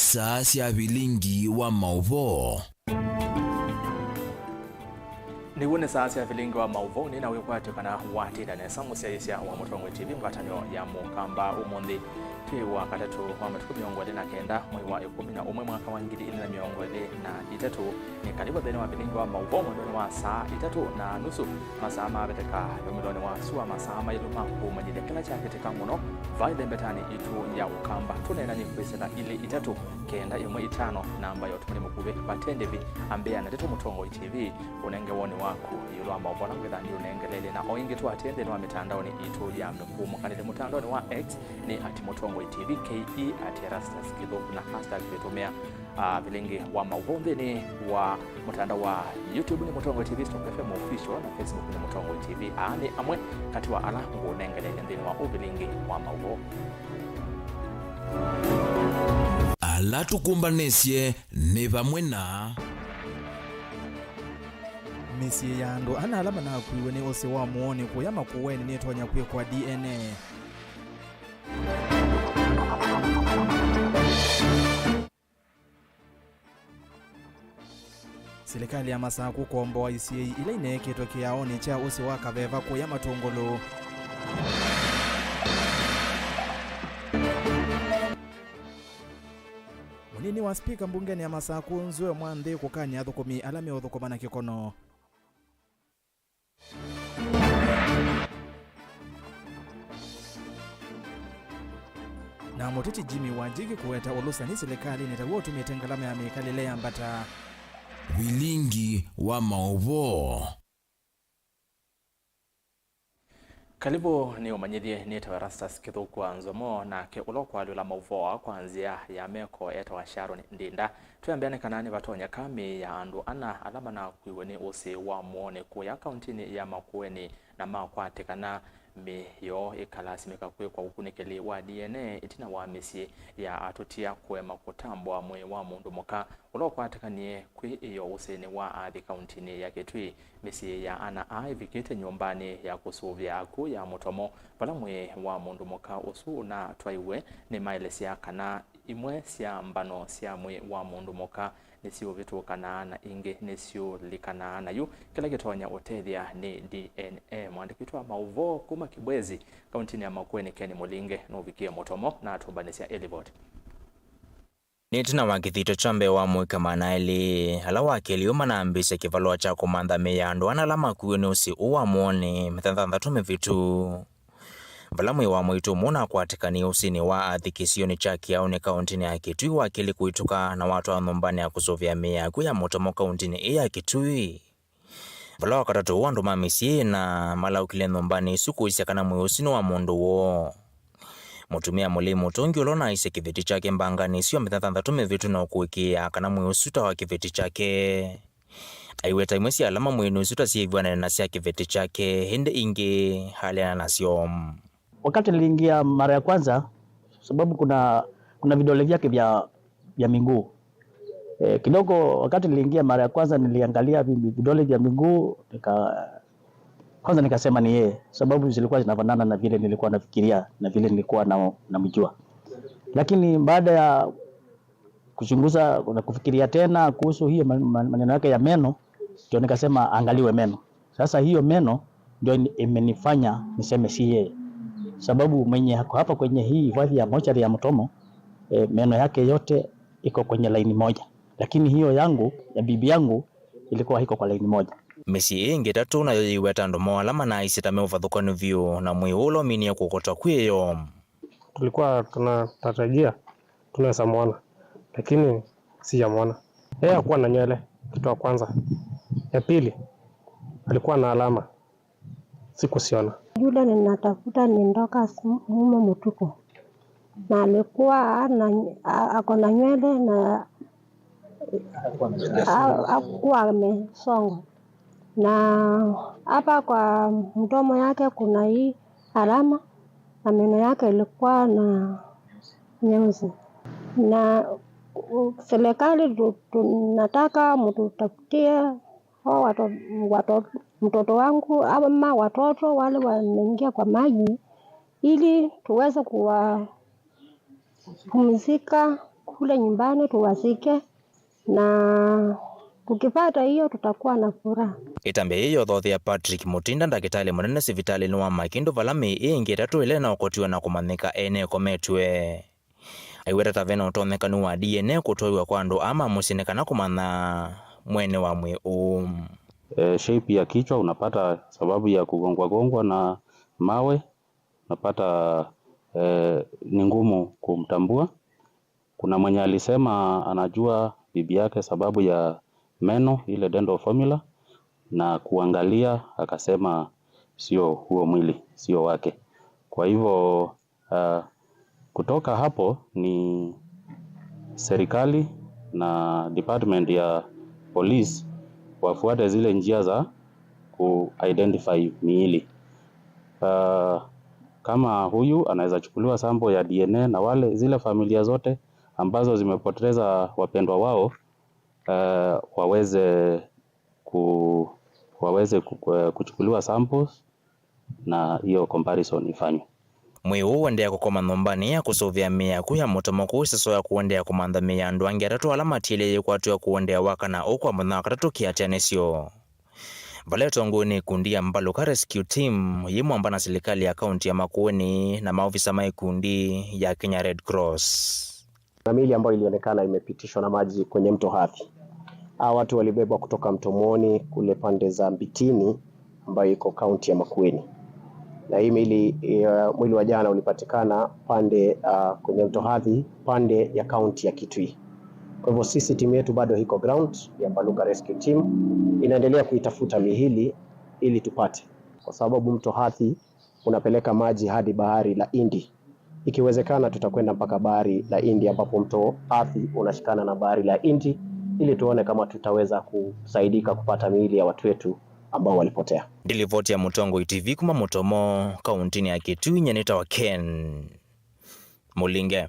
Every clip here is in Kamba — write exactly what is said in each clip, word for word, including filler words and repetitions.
Saa sya vilingi wa maũvoo. Nĩw'o nĩ saa sya vilingi wa maũvoo, nĩ na wĩkwatyo kana watinda nesa mũsyaĩĩsya wa Mũtongoi T V ngwatanĩo ya Mũkamba. Ũmũnthĩ twĩ wa katatũ wa matukũ mĩongo ĩlĩ na kenda, mwei wa ĩkũmi na ũmwe, mwaka wa ngili ilĩ na mĩongo ĩlĩ na itatũ. Nĩ kalĩvo nthĩnĩ wa vilingi wa maũvoo mwendonĩ wa saa itatũ na nusu. Masaa maveteka yũmĩlonĩ wa sua, masaa maĩlu ma kũmanyĩthya kĩla kyakĩtĩka mũno va ĩlembetanĩ itũ ya Ũkamba. Tũneenany'e kwĩsĩla ilĩ itatũ kenda ĩmwe itano, namba ya ũtũmani mũkuvĩ. Vate ndĩvi, ambĩa na ndeto Mũtongoi T V, ũnenge woni waku ĩũlũ wa maũvoo ala ngwĩtha ndiũnengeleelye, na o ĩngĩ tũatĩe nthĩnĩ wa mĩtandaonĩ itũ ya mĩkũũmũkanĩlye. Mũtandaonĩ wa X nĩ at Mũtongoi T V K E, at Erastus Kĩthũku, na hashtag twĩtũmĩa, ah, vilingi wa maũvoo. Nthĩnĩ wa mũtandao wa YouTube nĩ Mũtongoi T V stroke F M Official, na Facebook nĩ Mũtongoi T V. Aa nĩ amwe katĩ wa ala ngũnengeleelye nthĩnĩ wa ũvilingi wa maũvoo. Ala tũkũmbanĩsye nĩ vamwe na. Mĩsyĩ ya andũ ana ala manakuiwe nĩ ũsĩ wa mũonĩ kũya Makueni nĩtonya kwĩkwa D N A. Silikalĩ ya Masakũ kũomboa isyĩi ila ineekĩtwe kĩaonĩ kya ũsĩ wa Kaveva kũya Matũngũlũ. Mũnini wa spika mbungenĩ ya Masakũ, Nzue Mwanthi, kũkany'a athũkũmi ala meũthũkũma na kĩkono. Na mũteti Jimmy Wanjigi kũweta ũlũsani silikalĩnĩ taw'o ũtumĩte ngalama ya mĩkalĩle yambata. Vilingi wa maũvoo. Kalĩvu nĩũmanyĩthye. Nĩtawa Erastus Kĩthũku wa Nzomo, nake ũla ũkwalwĩla maũvoo kwa nzĩa ya meko etawa Sharon Ndinda. Twĩambĩa nĩ kana nĩvatonyeka mĩĩ ya andũ ana ala manakuiwe nĩ ũsĩ wa mũonĩ kũya kauntinĩ ya Makueni na makwatĩkana, mĩĩ yoo ĩkalasimĩka kwĩkwa ũkunĩkĩli wa D N A ĩtina wa mĩsyĩ ya atũtia kũema kũtambũa mwĩĩ wa mũndũ mũka ũla ũkwatĩkanie kwĩ ĩyo ũsĩnĩ wa athi kauntinĩ ya Kitui. Mĩsyĩ ya ana aa ĩvikĩte nyũmbanĩ ya kũsũvĩa akw'ũ ya Mũtomo, vala mwĩĩ wa mũndũ mũka ũsu ũnatwaiwe. Nĩmaelesya kana imwe sya mbano sya mwĩĩ wa mũndũ mũka nĩsiũvĩtũkanaa na ingĩ nĩsiũlikanaa, na yu kĩla kĩtonya ũtethya nĩ D N A. Mwandĩki witũ wa maũvoo kuma Kibwezi, kauntinĩ ya Makueni, Ken Mũlinge, nũvikie Mũtomo na atũmbanĩsya ĩlivoti. Nĩ ĩtina wa kĩthito kya mbee wa mũika maana elĩ, ala wa kelĩ ũmwe manambĩĩsya kĩvalũa kya kũmantha mĩĩ ya andũ ana ala makuiwe nĩ ũsĩ ũũ wa mũonĩ mĩthenya thanthatũ mĩvĩtu, vala mwĩĩ wa mwĩĩtu ũmwe ũnakwatĩkanie ũsĩnĩ wa athi kĩsionĩ kya Kĩaũnĩ kaũntĩnĩ ya Kitui, wa kelĩ kũvĩtũka na watwawa nyũmbanĩ ya kũsũvĩa mĩĩ ya akw'ũ ya Mũtomo kaũntĩnĩ ĩĩ ya Kitui. Vala wa katatũ, andũ ma mĩsyĩ ĩna malaũkile nyũmbanĩ ĩsu kũisya kana mwĩĩ ũsu nĩ wa mũndũ woo. Mũtumĩa mũlei mũtũngi ũla ũnaisye kĩveti kyake mbanganĩ ĩsu ya mĩthenya thanthatũ mĩvĩtu na ũkũĩkĩĩa kana mwĩĩ ũsu ta wa kĩveti kyake, aiweta imwe sya alama mwĩĩnĩ ũsu ta syĩvw'anene na sya kĩveti kyake, ĩndĩ ingĩ aleana nasyo. Wakati niliingia mara ya kwanza, sababu kuna, kuna vidole vyake vya, vya miguu. Eh, kidogo wakati niliingia mara ya kwanza niliangalia vi-, vidole vya miguu, nika-, kwanza nikasema ni yeye, sababu zilikuwa zinafanana na vile nilikuwa nafikiria na vile nilikuwa na, namjua. Lakini baada ya kuchunguza na kufikiria tena kuhusu hiyo ma-, ma-, maneno yake ya meno, ndio nikasema angaliwe meno. Sasa hiyo meno ndio ni-, imenifanya niseme si yeye. Sababu mwenye ako hapa kwenye hii hifadhi ya mochari ya Mtomo, eh, meno yake yote iko kwenye laini moja. Lakini hiyo yangu, ya bibi yangu, ilikuwa haiko kwa laini moja. Mĩsyĩ ĩngĩ ĩtatũ nayo yĩiweta andũ moo ala manaaisye ta me ũvathũkanu vyũ na mwĩĩ ũla ũminie kũkotwa kwĩyo. Tulikuwa tunatarajia tunaweza mwona, lakini sijamwona. Yeye hakuwa na nywele, kitu ya kwanza. Ya pili, alikuwa na alama, sikusiona. Yule ninatafuta ni Dorcas Mumo Mutuku. Na alikuwa ana, a-, ako na nywele na ha-, hakuwa amesongwa. Na hapa kwa mdomo yake kuna hii alama, na meno yake ilikuwa na nyeusi. Na, uh, serikali tu-, tunataka mtutafutie hao wato-, wato-, mtoto wangu ama watoto wale wameingia kwa maji, ili tuweze kuwapumzika kule nyumbani tuwazike, na tukipata hiyo tutakuwa na furaha. Ĩtambya yĩĩ yothothea Patrick Mutinda, ndakĩtalĩ mũnene sivitalĩnĩ wa Makindu, vala mĩĩ ĩngĩ ĩtatũ ĩla ĩnaokotiwe na kũmanyĩka ene ĩkometw'e. Aiweta ta vena ũtonyekanu wa D N A kũtwaĩwa kwa andũ aa ma mũsyĩ nĩ kana kũmanya mwene wa mwĩĩ ũũ. Eh, shape ya kichwa unapata sababu ya kugongwa gongwa na mawe, unapata, eh, ni ngumu kumtambua. Kuna mwenye alisema anajua bibi yake sababu ya meno, ile dental formula, na kuangalia akasema sio huo mwili, sio wake. Kwa hivyo, ah, kutoka hapo ni serikali na department ya police wafuate zile njia za ku identify miili. Ah, kama huyu anaweza chukuliwa sample ya D N A na wale, zile familia zote ambazo zimepoteza wapendwa wao, ah, waweze ku-, waweze ku-, kuchukuliwa samples na hiyo comparison ifanywe. Mwĩĩ ũũ ũendeea kũkoma nyũmbanĩ ya kũsũvĩa mĩĩ yaku ya Mũtomo kũu Ĩsoso ya kũendeea kũmantha mĩĩ ya andũ angĩ atatũ ala matiele yĩkwatw'a kũendeea wakana ũũ kwa mũthenya wa katatũ kĩatĩanĩsyo. Vala ĩtongoew'e nĩ ikundi ya Mbaluka Rescue Team yĩ mwamba na silikalĩ ya kaunti ya Makueni na maovisa ma ikundi ya Kenya Red Cross. Na miili ambayo ilionekana imepitishwa na maji kwenye mto Athi. Hawa watu walibebwa kutoka mto Mwoni kule pande za Mbitini ambayo iko kaunti ya Makueni. Na hii miili, eh, mwili wa jana ulipatikana pande, ah, kwenye mto Athi, pande ya kaunti ya Kitui. Kwa hivyo sisi timu yetu bado iko ground ya Mbaluka Rescue Team, inaendelea kuitafuta miili ili tupate, kwa sababu mto Athi unapeleka maji hadi bahari la Hindi. Ikiwezekana, tutakwenda mpaka bahari la Hindi, ambapo mto Athi unashikana na bahari la Hindi, ili tuone kama tutaweza kusaidika kupata miili ya watu wetu ambao walipotea. Nĩ livoti ya Mũtongoi T V kuma Mũtomo, kauntinĩ ya Kitui, nyie nĩtawa Ken Mũlinge.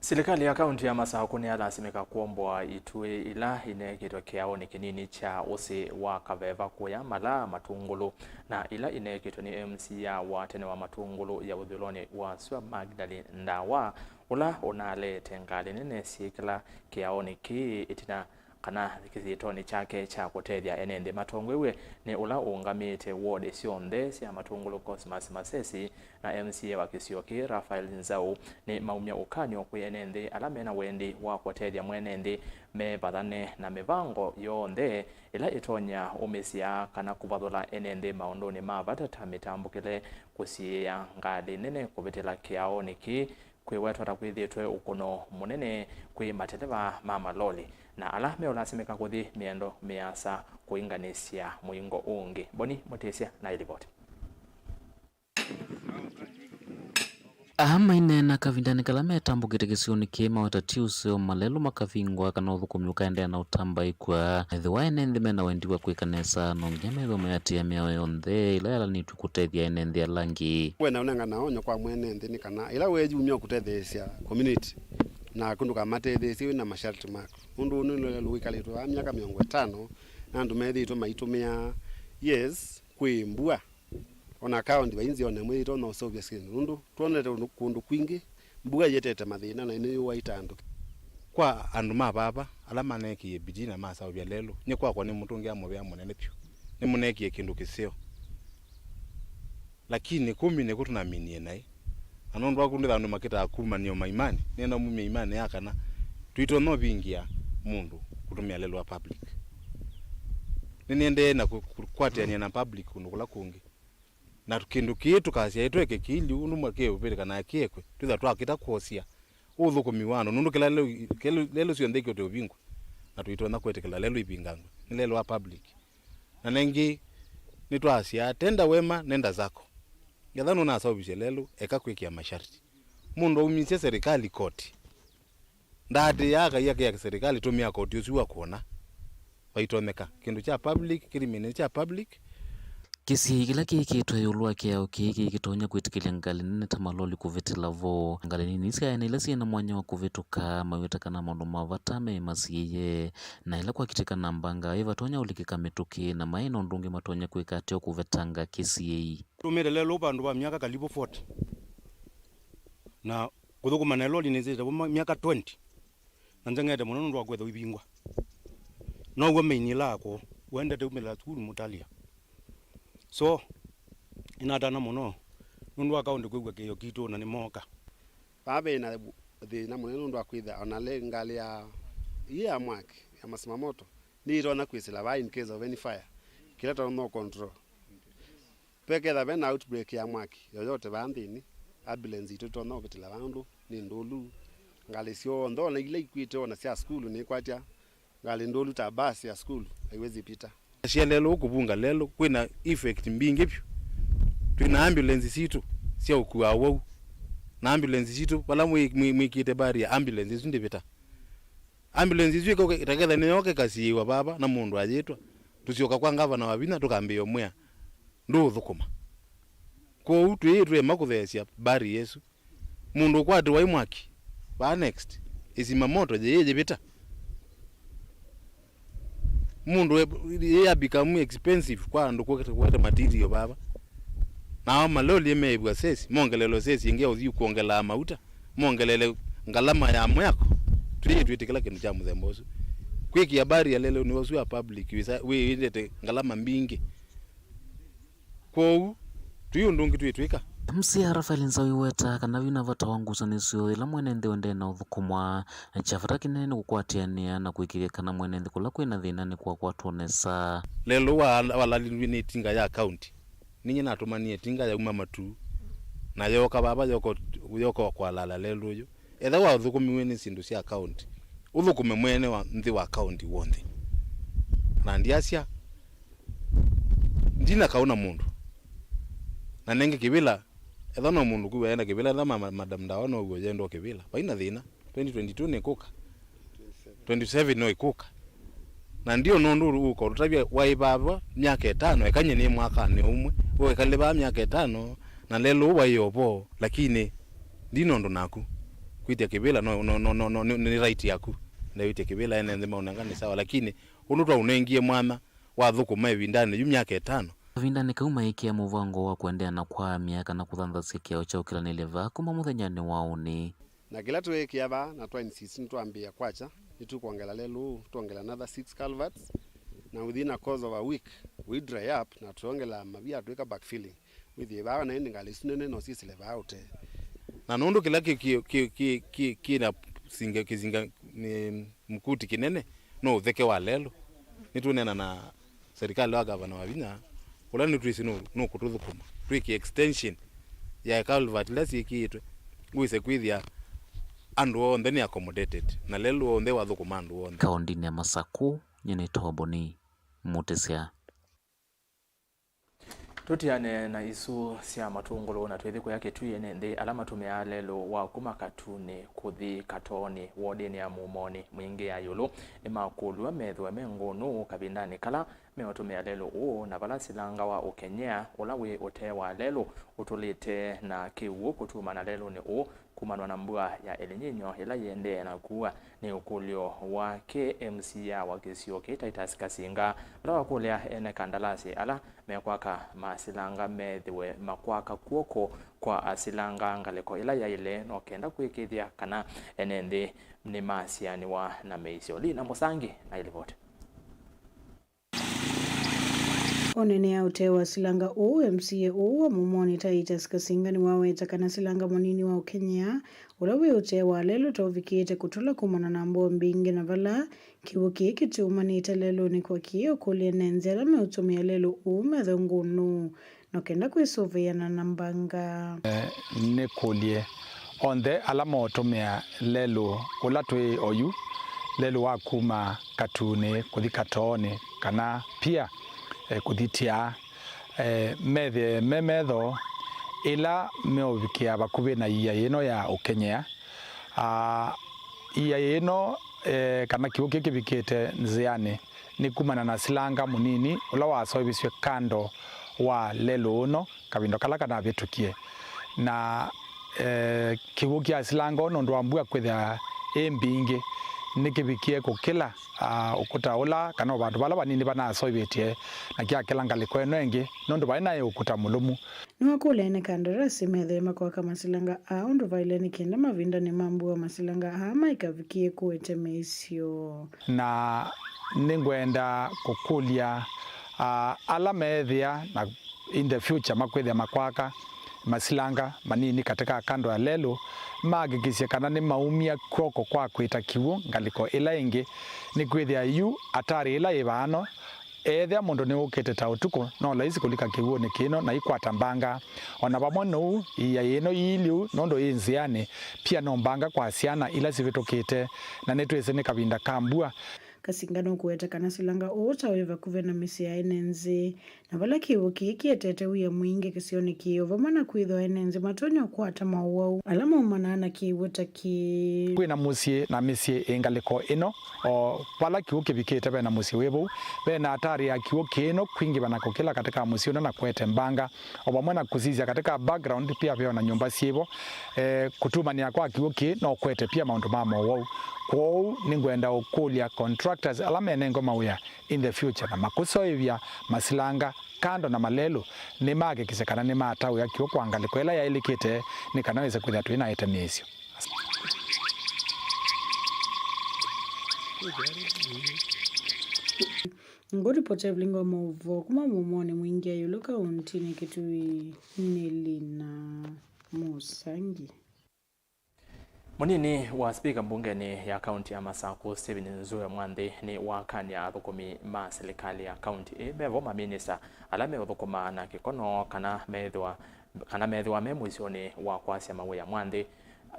Silikalĩ ya kaunti ya Masaku nĩyalasimĩka kũomboa ituĩ ila ineekĩtwe kĩaonĩ kĩnini kya ũsĩ wa Kaveva kũya Malaa Matungulu, na ila ineekĩtwe nĩ M C A wa tene wa Matungulu ya ũthũĩlonĩ wa sua Magdalene Ndawa, ũla ũnaleete ngalĩ nene syĩkĩla kĩaonĩ kĩĩ ĩtina kana kĩsyĩtonĩ kyake kya kũtethya ene nthĩ. Matongoew'e nĩ ũla ũũngamĩte ward syonthe sya Matungulu, Cosmas Masesi, na M C A wa kĩsio kĩĩ, Raphael Nzau, nĩmaumya ũkany'o kwĩ ene nthĩ ala mena wendi wa kũtethya mwene nthĩ mevathane na mĩvango yonthe ĩla ĩtonya ũmĩsyaa kana kũvathũla ene nthĩ maũndũnĩ ma vata ta mĩtambũkĩle, kũsiĩĩa ngalĩ nene kũvĩtĩla kĩaonĩ kĩĩ, kwĩwetwa ta kwĩthĩĩtwe ũkũno mũnene kwĩ mateleva ma maloli na ala meũlasimĩka kũthi mĩendo mĩasa kũinganĩsya mũingo ũngĩ. Boni Mũtĩsya na ĩlivoti. Aa maineena kavindanĩ kala metambũkĩte kĩsionĩ kĩĩ maweta ti ũseo, malelũ makavingwa kana ũthũkũmi ũkaendeea na ũtambaĩkw'a. Ethĩwa ene nthĩ mena wendi wa kwĩka nesa, no nginya methĩwe mayatĩĩa mĩao yonthe ĩla yalanĩtw'e kũtethya ene nthĩ ala angĩ. Ngwenda ũnengana onyo kwa mwene nthĩ nĩ kana ĩla weeyumya kũtetheesya community, naku ndũkamatetheesye wĩ na masharti maku. Nũndũ ũũ nĩ lelũ wĩkalĩtwe vaa myaka mĩongo ĩtano, na andũ methĩĩtwe maitũmĩaa, yes, kwĩ mbua. Ona kaũndi vai nzĩa ona ĩmwe yĩtonya ũseũvya syĩndũ, nũndũ twonete ũndũ kũndũ kwingĩ mbua ĩetete mathĩna na nĩyũaĩte andũ. Kwa andũ ma vava ala maneekie bidii na maseũvya lelũ, nyie kwakwa nĩmũtũngĩa mũvea mũnene vyũ. Nĩmũneekie kĩndũ kĩseo. Lakini kumi nĩkw'o tũnaminie naĩ. Na nũndũ wa kũndũ andũ makĩtaa kumanĩo maimani, nĩenda mumya imanĩ ya kana tũitonya ũvingĩa mũndũ kũtũmĩa lelũ wa public. Nĩnĩendee na kũ-, kũkwatĩanĩa na public kũndũ kũla kũngĩ. Na kĩndũ kĩĩ tũkasyaĩtwe kĩkĩilye ũndũ mwakĩe ũvĩtĩkana kĩekwe, twĩtha twakĩta kwosya ũthũkũmi wa andũ, nũndũ kĩla lelũ, kĩla lelũ syonthe ikyote ũvingwa, na tũitonya kwĩtĩkĩla lelũ ivingangwe nĩ lelũ wa public. Na nengĩ nĩtwasyaa, tenda wema, nenda zako. Ngetha nũnaseũvisye lelũ, eka kwĩkĩa masharti. Mũndũ aumisye serikali koti. Ndaatĩĩaa akaia kĩa serikali, tũmĩa koti ũsu wa kwona. Vaitonyeka. Kĩndũ kya public, kĩlimĩnĩ kya public. Kĩsiĩi kĩla kĩĩkĩtwe ĩũlũ wa kĩao kĩĩ kĩtonya kwĩtĩkĩlya ngalĩ nene ta maloli kũvĩtĩla vo. Ngalĩ nini sya ene ila syĩ na mwanya wa kũvĩtũka, mawĩta kana maũndũ ma vata me masiĩĩe, na ĩla kwakitĩka na mbanga, ĩvatonya ũlikĩka mĩtũkĩ, na maĩ na ũndũ ũngĩ matonya kwĩka ateo kũvetanga kĩsiĩi. Tũmĩte lelũ vandũ va myaka kalivu forty. Na Kũthũkũma na ĩloli nĩsĩte vo ma-, myaka twenty. Na nzeng'ete mũno nũndũ wa kwĩthĩwa ivingwa. Now'o main ĩla akũũ. Wendete umĩla sukulu mũtalĩa. So, nĩnatana mũno nũndũ wa kaũndĩ kwĩw'a kĩĩo kitũ na nĩmooka. Vaa ve na thĩna mũnene nũndũ wa kwĩtha ona le ngalĩ ya, ii ya mwaki ya masima moto nĩitonya kwĩsĩla vaa in case of any fire, kĩla tũtonya control. Veketha ve na outbreak ya mwaki yoyote vaa nthĩnĩ, ambulance itũ itonya ũvĩtĩla vaa nũndũ nĩ ndũlu. Ngalĩ syonthe ona ila ikwĩte ona sya sukulu nĩikwatya ngalĩ ndũlu ta bus ya sukulu haiwezi pita. Sya lelũ kũvunga lelũ kwĩna effect mbingĩ vyũ. Twĩna ambulance sitũ sya ũkua awau. Na ambulance sitũ vala mwĩ-, mwĩ-, mwĩkĩte barrier, ambulance isu ndivĩta. Ambulance isu ĩkoka, taketha nĩyoka ĩkasiĩĩwa vava na mũndũ ayĩtwa. Tũsyoka kwa ngavana Wavinya tũkambĩĩa ũmwĩa, ndũũthũkũma. Kwoou twĩĩ twĩema kũtheesya barrier ĩsu. Mũndũ ũkwatĩwa ĩ mwaki, vaa next, ĩsima moto yĩĩ yĩvĩta. Mũndũ e-, yĩya become expensive kwa andũ kũete, kũete material vava. Nao maloli meĩvwa sesi, mongelelwe sesi ĩngĩ ya ũthiĩ kwongelaa mauta, mongelele ngalama ya mwako. Twĩĩ twĩtĩkĩla kĩndũ kya mũthemba ũsu. Kwĩkĩa barrier lelũ nĩ ũsu wa public wĩsa-, wĩendete ngalama mbingĩ. Kwoou, tũi ũndũ ũngĩ twĩtwĩka. M C A Raphael Nzau aiweta kana vĩna vata wa ngusanĩsyo ĩla mwene nthĩ ũendee na ũthũkũmwa. Kya vata kĩnene nĩ kũkwatĩanĩa na kũĩkĩĩthya kana mwene nthĩ kũla kwĩna thĩna nĩkwakwatwa nesa. Lelũ wa-, walalilw'e nĩ ĩtinga ya kaunti, ninyie natũmanie ĩtinga yauma Matuu na yooka vava, yoko, yoko kwalala lelũ ũyũ. Ethĩwa ũthũkũmiw'e nĩ syĩndũ sya kaunti, ũthũkũme mwene wa nthĩ wa kaunti w'onthe. Na ndiasya, ndina kaũ na mũndũ. Na nenge kĩvĩla, ethĩwa no mũndũ kwĩw'a ena kĩvĩla, ethĩwa ma-, ma-, Madam Ndawa no w'o yendwa kĩvĩla, vaina thĩna. Twenty twenty-two nĩkũka. Twenty-seven no ĩkũka. Na ndio nũndũ ũkũtũtavya waĩ vava myaka ĩtano, eka nyie nĩ mwakanĩ ũmwe, we wĩkalĩ vaa myaka ĩtano, na lelũ ũũ waĩ o vo, lakini ndina ũndũ naku. Kwĩtya kĩvĩla no, no, no, no, no, nĩ, nĩ right yaku. Ndewĩtya kĩvĩla ene nthĩ maũnenga nĩ sawa, lakini ũndũ twaũnengie mwanya wathũkũma ĩvindanĩ yu myaka ĩtano. Kavindanĩ kau maĩkĩa mũvango wa kũendeea na kwaamya kana kũthanthasya kĩao kya ũkĩlanĩlya vaa kuma mũthenyanĩ wa ũnĩ. Na kĩla tweekĩa vaa na twa insist nĩtwambĩĩa kwakya, nĩtũkwongela lelũ ũũ, twongela another six culverts, na within a course of a week, we dry up, na twongela mavia twĩka backfilling. Wĩthĩe vaa na ĩndĩ ngalĩ isu nene no syĩsĩle vaa ũtee. Na nũndũ kĩla kĩ, kĩ, kĩ, kĩ, kĩ, kĩ na singa, kĩsinga nĩ mkuti kĩnene, no ũtheke wa lelũ. Nĩtũneena na serikali wa Gavana Wavinya, ũla nĩtwĩsĩ nũ-, nũkũtũthũkũma twĩke extension ya culvert ila syĩkĩĩtwe, wĩse kwĩthĩa andũ onthe nĩ accommodated, na lelũ onthe wathũkũma andũ onthe. Kaũndĩnĩ ya Masakũ, nyie nĩ Toboni Mũtĩsya. Tũtiane na isu sya matũngũlũ na twĩthi kũya Kĩtui, ene nthĩ ala matũmĩaa lelũ wa kuma Katunĩ kũthi Katoonĩ, wodinĩ ya Mumonĩ, Mwingĩ ya ĩũlũ, nĩmakũlw'a methĩwe me ngũnũ kavindanĩ kala meũtũmĩa lelũ ũũ, na vala silanga wa ũkenyea ũla wĩ ũtee wa lelũ ũtũlĩte na kĩw'ũ kũtumana lelũnĩ ũũ kumanwa na mbua ya El Niño ĩla yĩendee na kua. Nĩ ũkũlyo wa K M C A wa kĩsio kĩĩ Titus Kasinga, ũla wakũlya ene kandalasi ala mekwaka masilanga methĩwe makwaka kw'oko kwa asilanga ngalĩko ĩla yaĩle, no kenda kwĩkĩĩthya kana ene nthĩ nĩmasianĩwa na mĩisyo. Lina Mũsangi na ilivoti. Ũneenea ũtee wa silanga ũũ, M C A ũũ wa Mumonĩ Titus Kasinga nĩwaweta kana silanga mũnini wa ũkenyea ũla wĩ ũtee wa lelũ ta ũvikĩte kũtũla kumana na mbua mbingĩ, na vala kĩw'ũ kĩĩ kĩtiumanĩte lelũnĩ kwa kĩĩ ũkũlya ene nthĩ ala meũtũmĩa lelũ ũũ methĩwe ngũnũ no kenda kwĩsũvĩana na mbanga. Eh, nĩkũlye onthe ala maũtũmĩa lelũ ũla twĩ oyu, lelũ wa kuma Katunĩ kũthi Katoonĩ kana pia, eh, kũthi Tiaa, eh, methĩe me metho ĩla meũvikĩa vakuvĩ na ia ĩno ya ũkenyea. Ah, ia ĩno, eh, kana kĩw'ũ kĩĩ kĩvikĩte nzĩanĩ nĩ kumana na silanga mũnini ũla waseũvisw'e kando wa lelũ ũno kavinda kala kanavĩtũkie. Na, eh, kĩw'ũ kya silanga ũũ nũndũ wa mbua kwĩthĩa ĩ mbingĩ, Nĩkĩvikie kũkĩla, ah, ũkũta ũla, kana o vandũ vala vanini vanaseũvĩtye, na kyakĩla ngalĩko ĩno ĩngĩ, nũndũ vaĩ naĩ ũkũta mũlũmu. Nĩwakũlya ene kandarasi methĩwe makwaka masilanga aa ũndũ vaĩle, nĩ kenda mavindanĩ ma mbua masilanga aa maikavikie kũete mĩisyo. Na nĩngwenda kũkũlya, ah, ala meethĩa na in the future makwĩthĩa makwaka masilanga manini katika kando ya lelũ, mahakikisye kana nĩmaumya kw'oko kwa kwĩta kĩw'ũ ngalĩko ĩla ĩngĩ, nĩkwĩthĩa yu atari ĩla yĩ vaano. Ethĩa mũndũ nĩwũkĩte ta ũtukũ, no laisi kũlika kĩw'ũnĩ kĩno na ikwata mbanga. O na vamwe na ũu, ĩia yĩno yĩilyĩ ũu nũndũ yĩ nzĩanĩ, pia no mbanga kwa syana ila sivĩtũkĩte, na nĩtwĩsĩ nĩ kavinda ka mbua. Kasinga nũkũweta kana silanga ũũ ta wĩ vakuvĩ na mĩsyĩ ya ene nzĩ, na vala kĩw'ũ kĩĩ kĩetete wia mwingĩ kĩsionĩ kĩĩ, o vamwe na kwĩthĩwa ene nzĩ matonya ũkwata mowau ala maumanaa na kĩw'ũ ta kĩĩ. Kwĩ na mũsyĩ na mĩsyĩ ĩ ngalĩko ĩno, o vala kĩw'ũ kĩvikĩte ve na mũsyĩ wĩ vau, ve na atari ya kĩw'ũ kĩĩ no kwingĩva na kũkĩla katika mũsyĩ ũno na kwete mbanga. O vamwe na kũsisya katika background, pia ve o na nyũmba syĩvo. Eh, kũtumanĩa kwa kĩw'ũ kĩĩ no kwete pia maũndũ ma mowau. Kwoou nĩngwenda ũkũlya contractors ala menengwe mawĩa in the future na makũseũvya masilanga kando na malelũ, nĩmahakikisye kana nĩmataũĩa kĩw'ũ kwa ngalĩko ĩla yaĩlĩkĩte, nĩ kana wĩse kwĩthĩa tũinaete mĩisyo. Ngũripota Evelyn wa maũvoo kuma mũmonĩ mwingĩ ya ĩũlũ kauntinĩ Kitui nĩ Lina Mũsangi. Mũnini wa spika mbungenĩ ya kaunti ya Masakũ, Stephen Nzue Mwanthi, nĩwakany'a athũkũmi ma silikalĩ ya kaunti ĩĩ mevo maminista ala meũthũkũma na kĩkono kana methĩwa, kana methĩwa me mũisyonĩ wa kwasya mawĩa. Mwanthi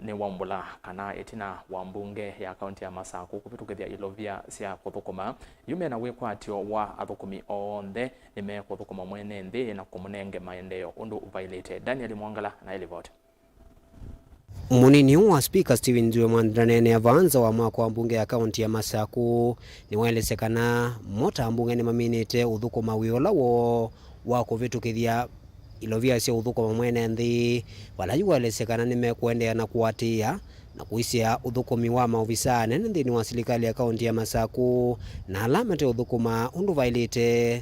nĩwaumbũla kana ĩtina wa mbunge ya kaunti ya Masakũ kũvĩtũkĩthya ilovia sya kũthũkũma, yu mena wĩkwatyo wa athũkũmi onthe nĩmekũthũkũma mwene nthĩ na kũmũnenge maendeeo ũndũ ũvaĩlĩte. Daniel Mwangala na ĩlivoti. Mũnini ũũ wa spika Stephen Nzue Mwanthi ndaneenea vaa nza wa mwako wa mbunge ya kaunti ya Masakũ, nĩwaelesya kana mo ta mbunge nĩmaminĩte ũthũkũma wĩa ũla woo wa kũvĩtũkĩthya ilovia sya ũthũkũma mwene nthĩ, vala yu waelesya kana nĩmekũendeea na kũatĩĩa na kũisyaa ũthũkũmi wa maovisa anene nthĩnĩ wa silikalĩ ya kaunti ya Masakũ na ala mate ũthũkũma ũndũ vaĩlĩte.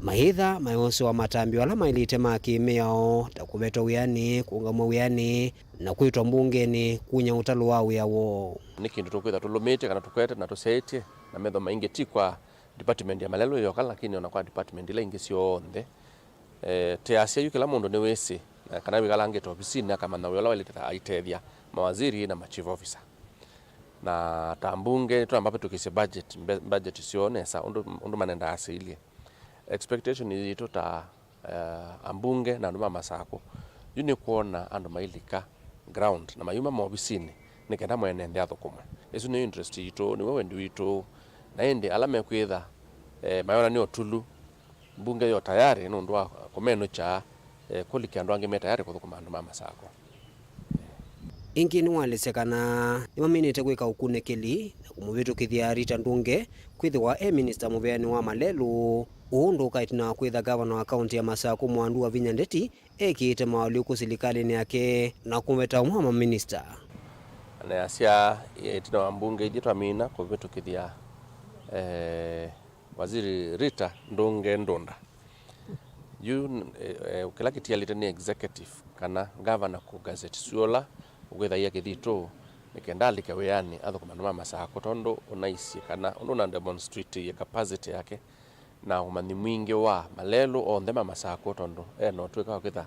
Maĩtha mayoswa matambyo ala maĩlĩte ma kĩ-mĩao, ta kũvetwa wĩanĩ, kũũngamw'a wĩanĩ, na kwĩtwa mbungenĩ kunya ũtalo wa wĩa woo. Nĩ kĩndũ tũkwĩtha tũlũmĩĩtye kana tũkwete na tũsyaĩtye na metho maingĩ, ti kwa department ya malelũ yoka, lakini ona kwa department ila ingĩ syonthe. Eh, teasya yu kĩla mũndũ nĩwĩsĩ, na kana wĩkalangĩte ovisinĩ akamanya wĩa ũla waĩlĩte aitethya mawaziri na ma chief officer. Na ta mbunge, nĩtũnamba vĩtũkĩsye budget, mbe-, budget syoo nesa, ũndũ, ũndũ manendaa asĩilye. Expectation yitũ ta, eh, ambunge na andũ ma Masakũ, yu nĩ kwona andũ mailika ground na mayuma maovisinĩ nĩ kenda mwene nthĩ athũkũmwe. Ĩsu nĩyo interest yitũ, nĩw'o wendi witũ. Na ĩndĩ ala mekwĩtha, eh, mayonany'a ũtulu, mbunge yo tayarĩ nũndũ wa kũmenũkya, eh, kũlikya andũ angĩ me tayarĩ kũthũkũma andũ ma Masakũ. Ĩngĩ nĩwaelesya kana nĩmaminĩte kwĩka ũkunĩkĩli na kũmũvĩtũkĩthya Rita Ndunge kwĩthĩwa e minista mũveanĩ wa malelũ, ũũ ũndũ ũka ĩtina wa kwĩtha ngavana wa kaunti ya Masakũ Mwandu Wavinya Ndeti ekĩĩte maũalyũku silikalĩnĩ yake na kũveta ũmwe wa maminista. Anayasya, ĩtina wa mbunge ithyĩ twamina kũvĩtũkĩthya, eh, Waziri Rita Ndunge Ndunda. Yu, eh, eh, kĩla kĩtialĩte nĩ executive kana gavana kũ gazette syũla ũkwĩthaia kĩthitũ nĩ kenda alike wĩanĩ athũkũme andũ ma Masakũ, tondũ ũnaisye kana ũndũ ũna demonstrate capacity yake na ũmanyi mwingĩ wa malelũ onthe ma Masakũ, tondũ e na ũtw'ĩka wa kwĩtha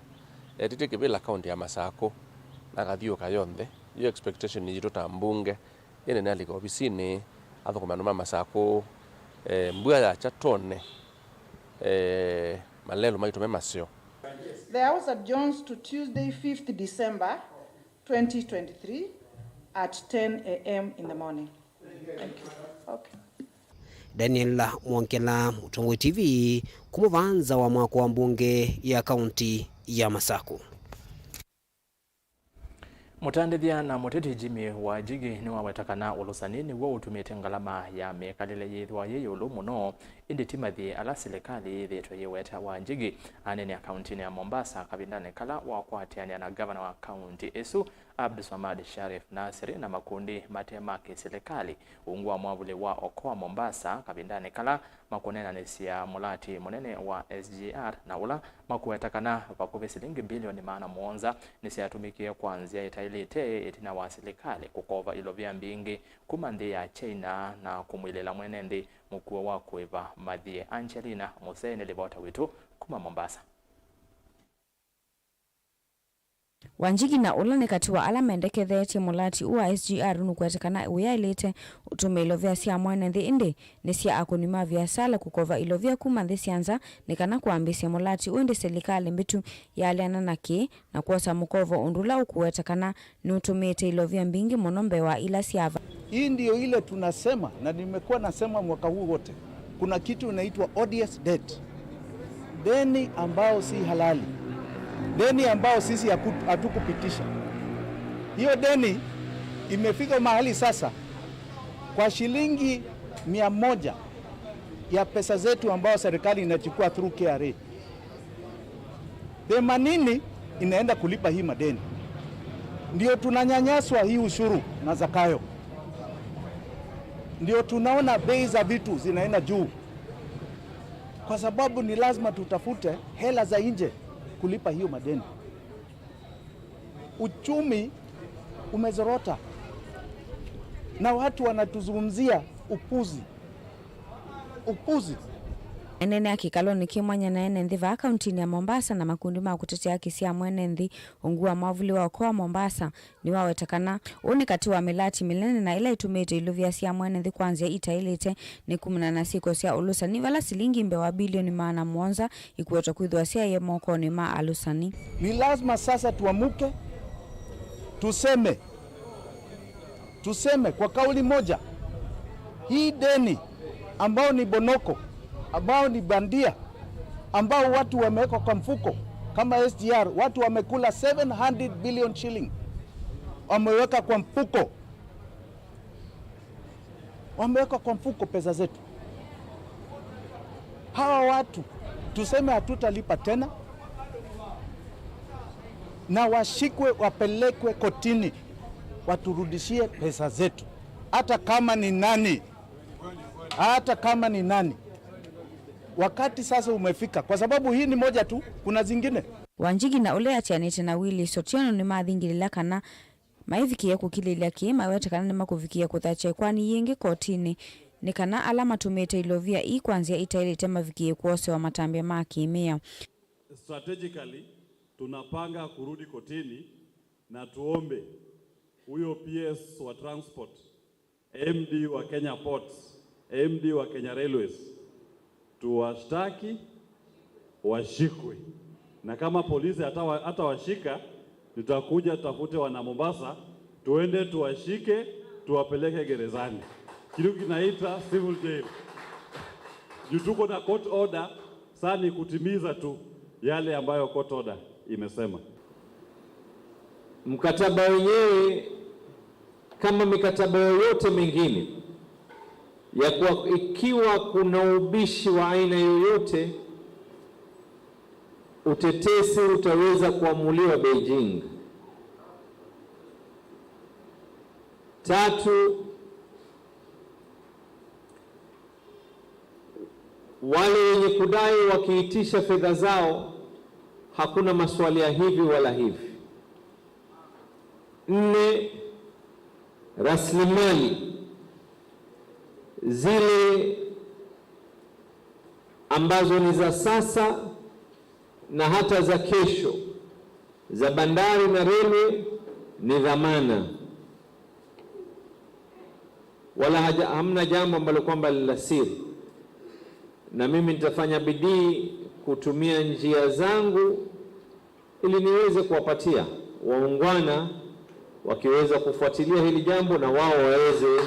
etĩtye kĩvĩla kaunti ya Masakũ na akathiũũka yonthe. Yu expectation yitũ ta mbunge ĩndĩ nĩalika ovisinĩ athũkũme andũ ma Masakũ, eh, mbua yakya tone, eh, malelũ maitũ me maseo. The House adjourns to Tuesday, fifth December twenty twenty-three at ten a m in the morning. Thank you. Okay. Daniel Mwongela, Mũtongoi T V, kuma vaa nza wa mwako wa mbunge ya kaunti ya Masakũ. Mũtandĩthya na mũteti Jimmy Wanjigi nĩwaweta kana ũlũsani nĩw'o ũtumĩte ngalama ya mĩkalĩle yĩthĩwa yĩ ĩũlũ mũno, ĩndĩ ti mathiĩ ala silikalĩ yĩthĩĩtwe yĩweta. Wanjigi aneenea kauntinĩ ya Mombasa kavindanĩ kala wakwatĩanĩa na ngavana wa kaunti ĩsu, Abdulswamad Sharif Nasri na makundi mate ma kĩsilikalĩ ungu wa mwavuli wa Okoa Mombasa kavindanĩ kala makũneenanĩsya mũlati mũnene wa S G R na ũla makweta kana vakuvĩ silingi mbilioni maana mũonza nĩsyatũmĩkie kwa nzĩa ĩtaĩlĩte ĩtina wa silikalĩ kũkova ilovia mbingĩ kuma nthĩ ya China na kũmwilĩla mwene nthĩ mũkuo wa kũĩva mathiĩ. Angelina Musee nĩ livota witũ kuma Mombasa. Wanjigi na ũla nĩ katĩ wa ala mendekethetye mũlati ũũ wa S G R nũkwete kana wĩyaĩlĩte ũtũmĩa ilovia sya mwene nthĩ, ĩndĩ nĩ sya akũni ma viasala kũkova ilovia kuma nthĩ sya nza nĩ kana kwambĩĩsya mũlati ũũ, ĩndĩ silikalĩ mbĩtu yaaleana na kĩĩ na kwosa mũkovo ũndũ ũla ũkũweta kana nũtũmĩĩte ilovia mbingĩ mũno mbee wa ila sya va. Hii ndio ile tunasema na nimekuwa nasema mwaka huu wote, kuna kitu inaitwa odious debt, deni ambao si halali, deni ambao sisi haku-, hatukupitisha. Hiyo deni imefika mahali sasa, kwa shilingi mia moja ya pesa zetu ambao serikali inachukua through K R A, themanini inaenda kulipa hii madeni. Ndio tunanyanyaswa hii ushuru na zakayo, ndio tunaona bei za vitu zinaenda juu, kwa sababu ni lazima tutafute hela za nje kulipa hiyo madeni. Uchumi umezorota na watu wanatuzungumzia upuzi. Upuzi. Enene a kĩkalonĩ kĩ mwanya na ene nthĩ vaa kauntinĩ ya Mombasa na makundi ma kũtetea haki sya mwene nthĩ ungu wa mwavuli wa Okoa Mombasa nĩwaweta kana ũũ nĩ katĩ wa mĩlati mĩnene na ĩla ĩtũmĩĩte ilovia sya mwene nthĩ kwa nzĩa itaĩlĩte nĩ kumana na syĩko sya ũlũsani vala silingi mbee wa bilioni maana mũonza ikuetwa kwĩthĩwa syaie mokonĩ ma alũsani. Ni lazima sasa tuamuke, tuseme, tuseme kwa kauli moja, hii deni ambao ni bonoko, ambao ni bandia, ambao watu wameweka kwa mfuko kama S G R, watu wamekula seven hundred billion shilling, wameweka kwa mfuko. Wameweka kwa mfuko pesa zetu. Hawa watu tuseme hatutalipa tena, na washikwe, wapelekwe kotini, waturudishie pesa zetu, hata kama ni nani, hata kama ni nani. Wakati sasa umefika, kwa sababu hii ni moja tu, kuna zingine. Wanjigi na ũla atianĩte na Willis Otieno nĩmathingĩlĩla kana maivikĩĩa kũkilĩlya kĩĩ, maweta kana nĩmakũvikĩĩa kũthakya ĩkoani yĩngĩ kotinĩ nĩ kana ala matũmĩĩte ilovia ii kwa nzĩa itaĩlĩte mavikĩĩe kwosewa matambya ma kĩmĩao. Strategically, tunapanga kurudi kotini na tuombe huyo P S wa transport, M D wa Kenya Ports, M D wa Kenya Railways, tuwashtaki, washikwe. Na kama polisi hatawa-, hatawashika, tutakuja tutafute wana Mombasa, tuende tuwashike, tuwapeleke gerezani. Kitu kinaita civil jail. Juu tuko na court order, saa ni kutimiza tu yale ambayo court order imesema. Mkataba wenyewe kama mikataba yoyote mingine, ya kuwa ikiwa kuna ubishi wa aina yoyote, utetezi utaweza kuamuliwa Beijing. Tatu, wale wenye kudai wakiitisha fedha zao, hakuna maswali ya hivi wala hivi. Nne, rasilimali zile ambazo ni za sasa na hata za kesho za bandari na railway ni dhamana. Wala haja-, hamna jambo ambalo kwamba la siri. Na mimi nitafanya bidii kutumia njia zangu ili niweze kuwapatia waungwana wakiweza kufuatilia hili jambo na wao waweze.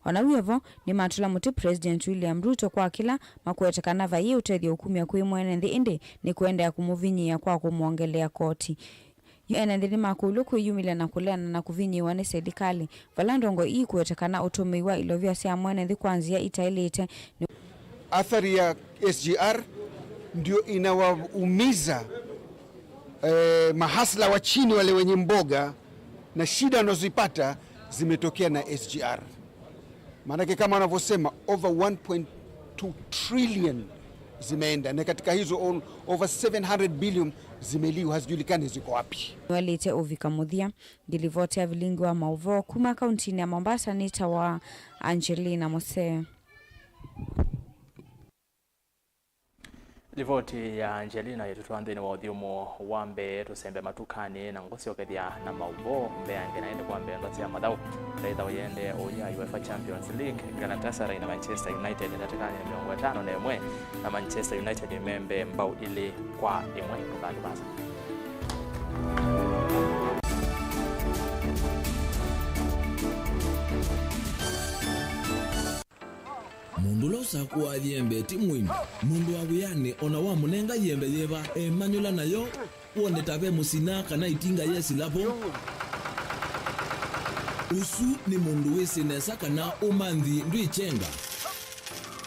O na wĩ o vo, nĩmatũla mũtĩ President William Ruto kwa kĩla makwete kana vaiĩ ũtethyo ũkumya kwĩ mwene nthĩ, ĩndĩ nĩ kũendeea kũmũvinyĩĩa kwa kũmwongelea koti. Yu ene nthĩ nĩmakũlw'e kwĩyumĩlya na kũleana na kũvinyĩĩwa nĩ silikalĩ, vala ndongo ii ikũweta kana ũtũmĩi wa ilovia sya mwene nthĩ kwa nzĩa itaĩlĩte nĩ. Athari ya S G R ndio inawaumiza eh, mahasla wa chini wale wenye mboga na shida wanazipata zimetokea na S G R. Maanake kama wanavyosema, over one point two trillion zimeenda, na katika hizo all, over seven hundred billion zimeliwa, hazijulikani ziko wapi. Nĩwaĩlĩte ũvika mũthya. Ngilivoti ya vilingi wa maũvoo kuma kauntinĩ ya Mombasa nĩ ta wa Angelina Mose. Livoti ya Angelina ĩtũtwaa nthĩnĩ wa ũthyũmũ wa mbee, tũsembe matukanĩ na ngũsyokethya na maũvoo mbeange na ĩndĩ kwa mbee ndwa sya mathaũ. Ndaitha ũyende ũya UEFA Champions League, Galatasaray na Manchester United ndatĩkanĩ ya mĩongo ĩtano na ĩmwe, na Manchester United membe mbau ilĩ kwa ĩmwe. Ndũkalivasa. Mũndũ ũla ũsakũaa yembe ti mũimu. Mũndũ wa wĩanĩ o na wamũnenga yembe yĩva, emanyũla nayo, wone ta ve mũsina kana ĩtinga yesĩla vo. Ũsu nĩ mũndũ wĩsĩ nesa kana ũmanthi ndwĩkyenga.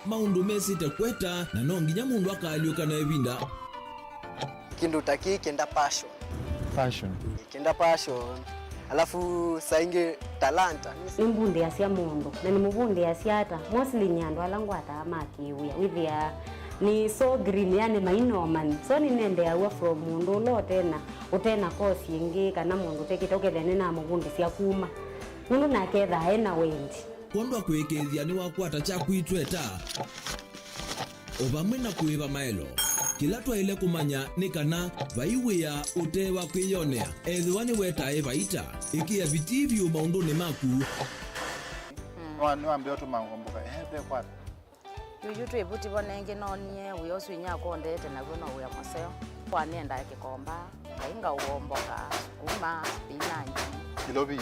Maũndũ mesĩte kweta, na no nginya mũndũ akaalyũka na ĩvinda. Kĩndũ ta kĩĩ kĩenda passion. Passion. Kĩenda passion. Alafu saa ingĩ talanta. Nĩmbundĩasya mũndũ, na nĩmũvundĩasya ata? Mostly nĩ andũ ala ngwataa ma kĩwĩa. Wĩthĩaa nĩ so green, yani maina ũmanyi. So nĩnendeeaw'a from mũndũ ũla ũtena, ũtena course ĩngĩ, kana mũndũ ũtekĩte, ũkethĩa nĩnamũvundĩsya kuma. Nũndũ nake ethaa ena wendi. Kwondũ wa kũĩkĩĩthya nĩwakwata kyaku itweta. O vamwe na kũĩva maelo, kĩla twaĩle kũmanya nĩ kana vai wĩa ũte wa kwĩyonea. Ethĩwa nĩwetae vaita, ĩkĩa vitii vyũ maũndũnĩ maku. Nĩwa-, nĩwambĩa ũtũma ngomboka, ehe, ve kwata. Yuyu twĩ vuti vo nengĩ noonie wĩa ũsu inyakwa ũndeete naw'o no wĩa mũseo. Kwa nĩendaa kĩkomba. Ngai ngaũomboka, sukuma, spinach. Ilovi.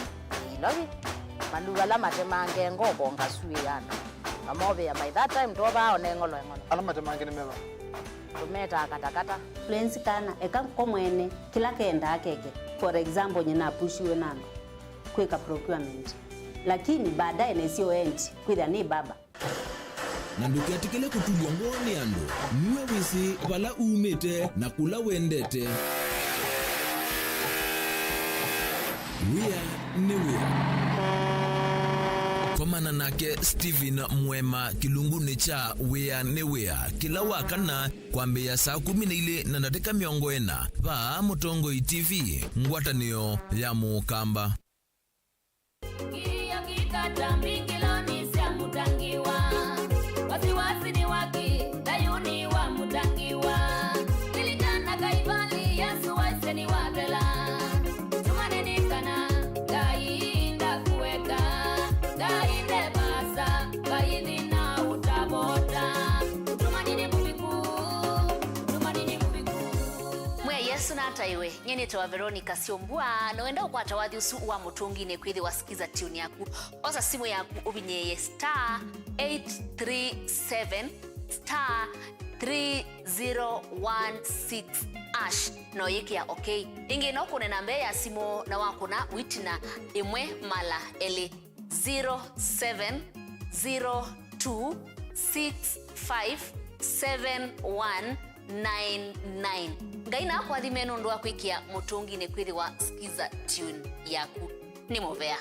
Ilovi. Maluva ala matemange ngoko ngasuĩana. Mamovĩa by that time twovaa one ng'olo ng'olo. Ala matemange nĩ meva? Tũmetaa katakata. Fluency kana, eka ko mwene, kĩla kendaa keke. For example, nyie napushiwe na andũ kwĩka procurement. Lakini baadaye nĩsyo end, kwĩthĩa nĩ baba. Na ndũketĩkĩle kũtulw'a ngoo nĩ andũ. Nue wĩsĩ vala umĩte na kũla wendete. Wĩa nĩ wĩa. Komana nake Stephen Mwema kĩlungunĩ kya Wĩa nĩ Wĩa kĩla wa kana kwambĩĩa saa kũmi na ilĩ na ndatĩka mĩongo ĩna vaa Mũtongoi T V, ngwatanĩo ya Mũkamba. Kĩio kĩkata mbingĩlonĩ sya Mũtangiwa. Wasiwasi ni waki, thayuni wa Mũtangiwa. Lilikana Kaivali, Yesu waisye nĩwathela. Tumaini nĩ kana, Ngai ndakũeka, Ngai ndevasa, Ngai nthĩna ũtavota. Tumaini nĩ mũviku, tumaini nĩ mũviku. Mwĩa Yesu nataĩwe. Nyie nĩtawa Veronica Syombua, na wenda ũkwata wathi ũsu wa Mũtũnginĩ kwĩthĩwa Skiza Tune yaku. Osa simũ yaku ũvinyĩĩe star eight three seven star three zero one six hash, na ũyĩkĩa okay. Ĩngĩ no kũne namba ya simũ na wakũna wĩtina ĩmwe mala elĩ, zero seven zero two six five seven one nine nine. Ngai nakũathime nũndũ wa kwĩkĩa Mũtũnginĩ kwĩthĩwa Skiza Tune yaku. Nĩ mũvea.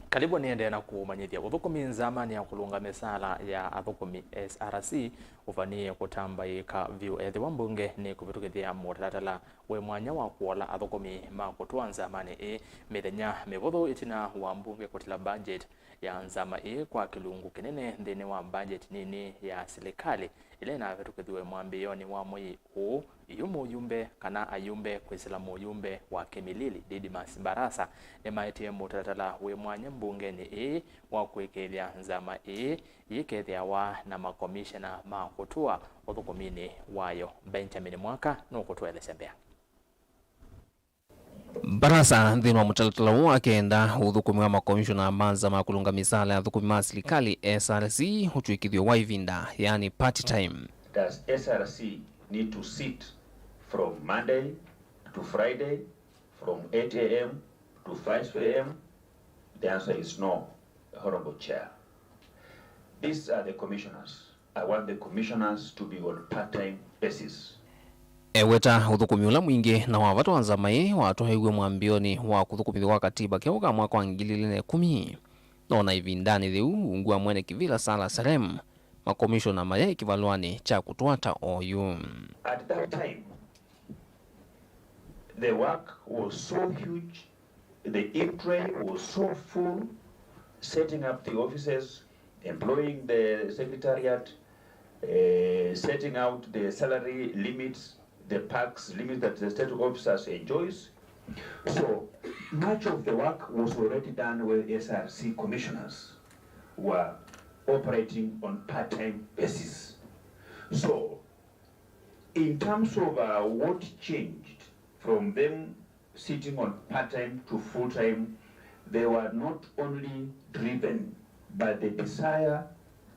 Karibu nĩendee na kũmanyĩthya. Ũthũkũmi nzamanĩ ya kũlũnga mĩsaala ya athũkũmi, S R C, ũvanie kũtambaĩka vyũ ethĩwa mbunge nĩkũvĩtũkĩthya mũtalatala wĩ mwanya wa kũola athũkũmi ma kũtũa nzamanĩ ĩĩ mĩthenya mĩvũthũ ĩtina wa mbunge kũtila budget ya nzama ĩĩ kwa kĩlungu kĩnene nthĩnĩ wa budget nini ya silikalĩ ĩla ĩnavĩtũkĩthiwe mwambĩĩonĩ wa mwei ũũ. Yu mũyumbe kana ayumbe kwĩsĩla mũyumbe wa Kimilili, Didmus Barasa, nĩmaetie mũtalatala wĩ mwanya mbungenĩ ĩĩ wa kũĩkĩĩthya nzama ĩĩ yĩkethĩawa na makomishena ma kũtũa ũthũkũminĩ wayo. Benjamin Mwaka nũkũtũelesya mbea. Barasa nthĩnĩ wa mũtalatala ũũ akenda ũthũkũmi wa makomishona ma nzama ya kũlũnga mĩsaala ya athũkũmi ma silikalĩ, S R C, ũtw'ĩkĩthw'e wa ĩvinda, yaani part time. Does S R C need to sit from Monday to Friday from eight A M to five A M The answer is no, Honorable Chair. These are the commissioners. I want the commissioners to be on part-time basis. Eweta ũthũkũmi ũla mwingĩ na wa vata wa nzama ĩĩ watwaĩw'e mwambĩonĩ wa kũthũkũmĩthw'a kwa katiba keũ ka mwaka wa ngili ilĩ na ĩkũmi. No na ĩvindanĩ yĩu, ungu wa mwene kĩvĩla Salah Salem, makomishona mayaĩ kĩvalũanĩ kya kũtwaa ta oyu. At that time, the work was so huge, the in-tray was so full, setting up the offices, employing the secretariat, uh, setting out the salary limits, the perks limits that the state officers enjoys. So much of the work was already done where S R C commissioners were operating on part-time basis. So in terms of, uh, what changed from them sitting on part-time to full-time, they were not only driven by the desire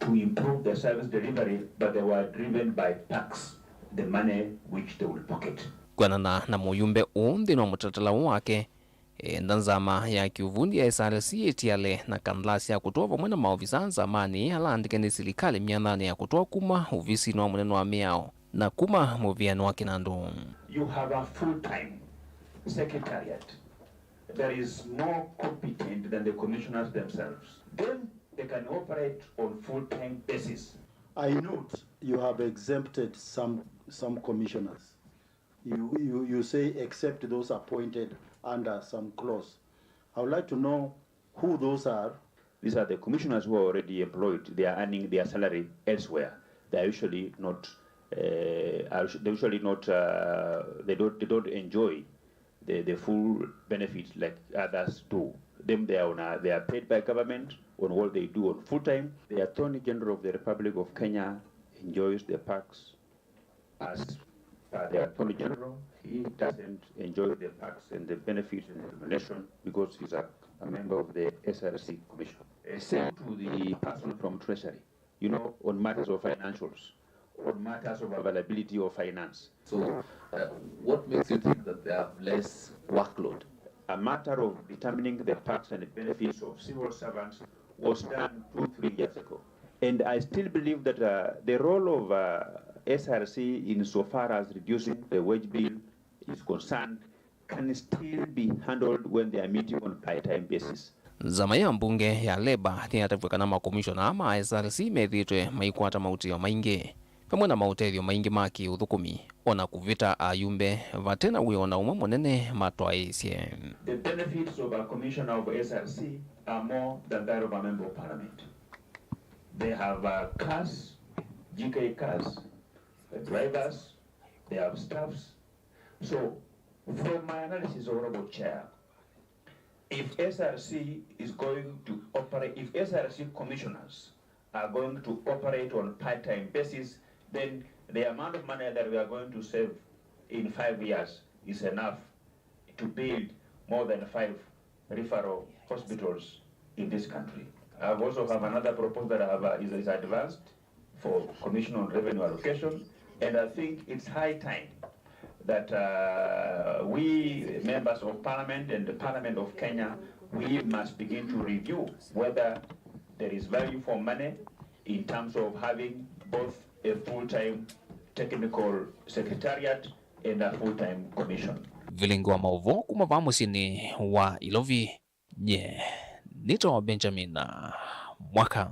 to improve the service delivery, but they were driven by perks, the money which they will pocket. Kwĩanana na mũyumbe ũũ nthĩnĩ wa mũtalatala ũũ wake, enda nzama ya kĩũvundi ya S R C ĩtiale na kandalasi ya kũtũa vamwe na maovisa nzamanĩ ala andĩke nĩ silikalĩ myathanĩ ya kũtũa kuma ovisinĩ wa mũnene wa mĩao na kuma mũvĩanĩ wa kĩnandũ. You have a full-time secretariat that is more competent than the commissioners themselves. Then they can operate on full-time basis. I note you have exempted some, some commissioners. You, you, you say except those appointed under some clause. I would like to know who those are. These are the commissioners who are already employed. They are earning their salary elsewhere. They are usually not, uh, are, they usually not, uh, they don't, they don't enjoy the, the full benefit like others do. Them, they are on a, they are paid by government on what they do on full time. The Attorney General of the Republic of Kenya enjoys the perks as per the Attorney General. He doesn't enjoy the perks and the benefits and the remuneration because he's a, a member of the S R C Commission. Uh, same to the person from Treasury, you know, on matters of financials, on matters of availability of finance. So, uh, what makes you think that they have less workload? A matter of determining the perks and benefits of civil servants was done two, three years ago. And I still believe that, uh, the role of, uh, S R C insofar as reducing the wage bill is concerned can still be handled when they are meeting on part-time basis. Nzama ya mbunge ya Labour nĩyatavw'a kana makomishona ma S R C methĩĩtwe maikwata maũtĩo maingĩ, vamwe na maũtethyo maingĩ ma kĩ-ũthũkũmi, o na kũvĩta ayumbe vate na wĩa o na ũmwe mũnene matwaĩĩsye. The benefits of a commissioner of S R C are more than that of a member of parliament. They have, uh, cars, G K cars, uh, drivers, they have staffs. So, from my analysis, Honorable Chair, if S R C is going to operate, if S R C commissioners are going to operate on part-time basis, then the amount of money that we are going to save in five years is enough to build more than five referral hospitals in this country. I also have another proposal that I have, uh, is, is advanced for Commission on Revenue Allocation, and I think it's high time that, uh, we members of parliament and the Parliament of Kenya, we must begin to review whether there is value for money in terms of having both a full-time technical secretariat and a full-time commission. Vilingi wa maũvoo kuma vaa mũsyĩnĩ wa Ilovi, nye nĩtawa Benjamin Mwaka.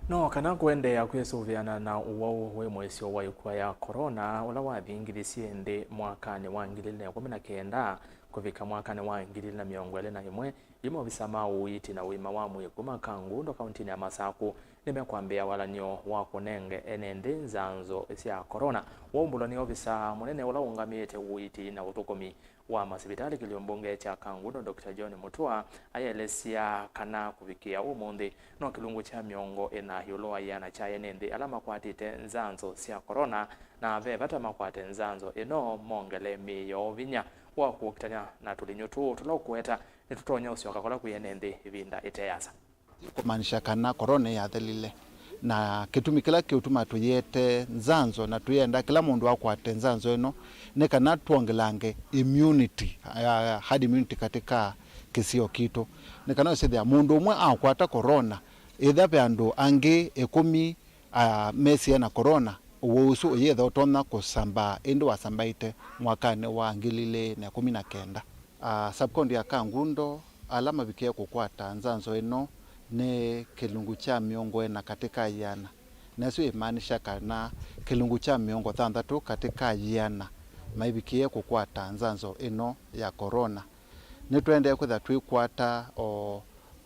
No kana kũendeea kwĩsũvĩana na ũwau wĩ mũisyo wa ĩkua ya corona ũla wathingithisye nthĩ mwakanĩ wa ngili ilĩ na ĩkũmi na kenda kũvika mwakanĩ wa ngili ilĩ na mĩongo ĩlĩ na ĩmwe, yu maovisa ma ũiiti na ũima wa mwĩĩ kuma Kangundo kauntinĩ ya Masakũ nĩmekwambĩĩa walany'o wa kũnenge ene nthĩ nzanzo sya corona. Waumbũlwa nĩ ovisa mũnene ũla ũũngamĩĩte ũiiti na ũthũkũmi wa masivitalĩ kĩlio mbunge kya Kangundo, Doctor John Mutua, ayelesya kana kũvikĩa ũmũnthĩ no kĩlungu kya mĩongo ĩna ĩũlũ wa ĩana kya ene nthĩ ala makwatĩte nzanzo sya corona, na ve vata makwate nzanzo ĩno mongele mĩĩ yoo vinya wa kũkitany'a na tũlinyũ tũũ tũla ũkũweta nĩtũtonya ũsyoka kũla kwĩ ene nthĩ ĩvinda ĩteasa. Kũmaanisha kana corona nĩyathelile. Na kĩtumi kĩla kĩũtuma tũyĩete nzanzo na tũyenda kĩla mũndũ akwate nzanzo ĩno nĩ kana twongelange immunity, ah, herd immunity katika kĩsio kitũ. Nĩ kana ũsĩthĩa mũndũ ũmwe akwata corona, ĩtha ve andũ angĩ ĩkũmi, ah, mesie na corona, ũwau ũsu ũyĩtha ũtonya kũsambaa, ĩndĩ wasambaĩte mwakanĩ wa ngili ilĩ na ĩkũmi na kenda. Ah, sub-county ya Kangundo, ala mavikie kũkwata nzanzo ĩno nĩ kĩlungu kya mĩongo ĩna katĩ ka ĩana, na ĩsu ĩmaanisha kana kĩlungu kya mĩongo thanthatũ katĩ ka ĩana maivikie kũkwata nzanzo ĩno ya corona. Nĩtũendee kwĩtha twĩkwata o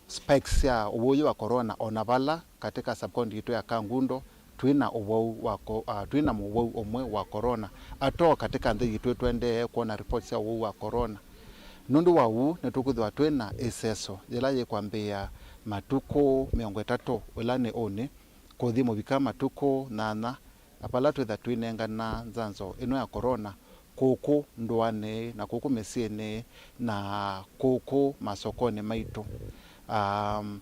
spikes sya ũwau ũyũ wa corona o na vala katika sub-county yitũ ya Kangundo twĩ na ũwau wa ko-, ah, twĩ na mũwau ũmwe wa corona. Atoo katika nthĩ yitũ twendee kwona reports sya ũwau wa corona. Nũndũ wa ũu, nĩtũkwĩthĩwa twĩ na ĩseso yĩla yĩkwambĩĩa matukũ mĩongo ĩtatũ, ĩla nĩ ũnĩ, kũthi mũvika matukũ nyanya, vala twĩtha twĩnengana nzanzo ĩno ya corona kũkũ ndũanĩ na kũkũ mĩsyĩnĩ na kũkũ masokonĩ maitũ. Um,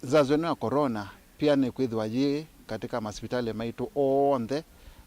nzanzo ĩno ya corona pia nĩkwĩthĩwa yĩ katika masivitalĩ maitũ onthe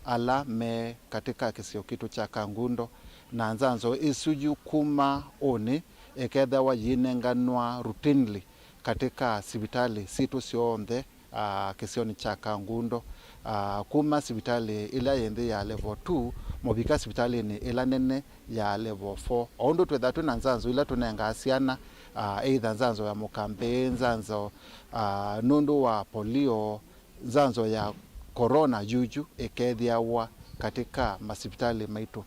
ala me katika kĩsio kitũ kya Kangundo, na nzanzo ĩsu yu kuma ũnĩ ĩkethĩawa yĩnenganwa routinely katika sivitalĩ sitũ syonthe, ah, kĩsionĩ kya Kangundo, ah, kuma sivitalĩ ĩla yĩ nthĩ ya level two mũvika sivitalĩnĩ ĩla nene ya level four. O ũndũ twĩthaa twĩ na nzanzo ila tũnengaa syana, ah, either nzanzo ya mũkambĩ, nzanzo, ah, nũndũ wa polio, nzanzo ya corona yuyu ĩkethĩawa katika masivitalĩ maitũ.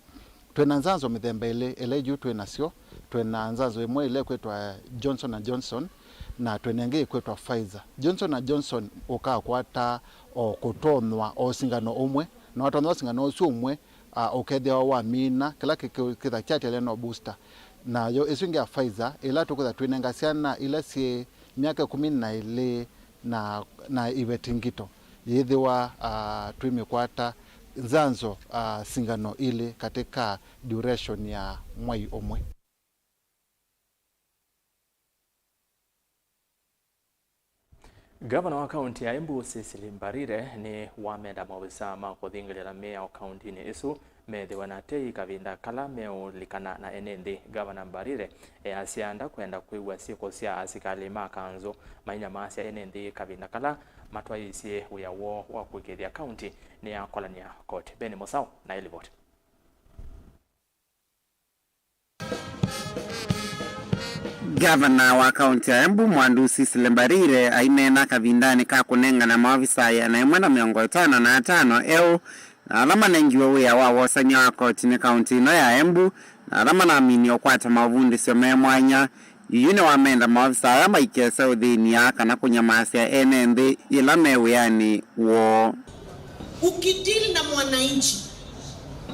Twĩ na nzanzo mĩthemba ĩlĩ ĩla yu twĩ nasyo. Twĩ na nzanzo ĩmwe ĩla ĩkwĩtwa Johnson and Johnson, na twĩ na ĩngĩ ĩkwĩtwa Pfizer. Johnson and Johnson ũkakwata o kũtonywa o singano ũmwe, na watonywa singano ũsu ũmwe, a, ũkethĩawa wamina kĩla kĩ-, kĩ-, kĩtha kyatialya no booster. Nayo ĩsu ĩngĩ ya Pfizer, ĩla tũkwĩtha twĩnenga syana ila syĩ myaka ĩkũmi na ĩlĩ na, na iveti ngito, yĩthĩwa, ah, twĩmĩkwata nzanzo, ah, singano ilĩ katika duration ya mwai ũmwe. Gavana wa kaunti ya Embu Cecily Mbarire nĩ wamenda maovisaa ma kũthingĩlĩla mĩao kauntinĩ ĩsu methĩwe na tei kavinda kala meũlikana na ene nthĩ. Gavana Mbarire easya ndakwenda kwĩw'a syĩko sya asikalĩ ma kanzũ mainyamasya ene nthĩ kavinda kala matwaĩĩsye wĩa woo wa kũĩkĩĩthya kaunti nĩyakolany'a koti. Ben Mũsaũ na ĩlivoti. Gavana wa kaunti ya Embu, Mwandu Cecily Mbarire, aineena kavindanĩ ka kũnengana maovisaa ĩana ĩmwe na mĩongo ĩtano na atano eũ, na ala manengiwe wĩa wa wosany'a wa koti nĩ kaunti ĩno ya Embu, na ala manaminie ũkwata maũvundĩsyo me mwanya. Yuyu nĩwamenda maovisaa aya maikese ũthĩny'a kana kũnyamasya ene nthĩ yĩla me wĩanĩ woo. Ukideal na mwananchi,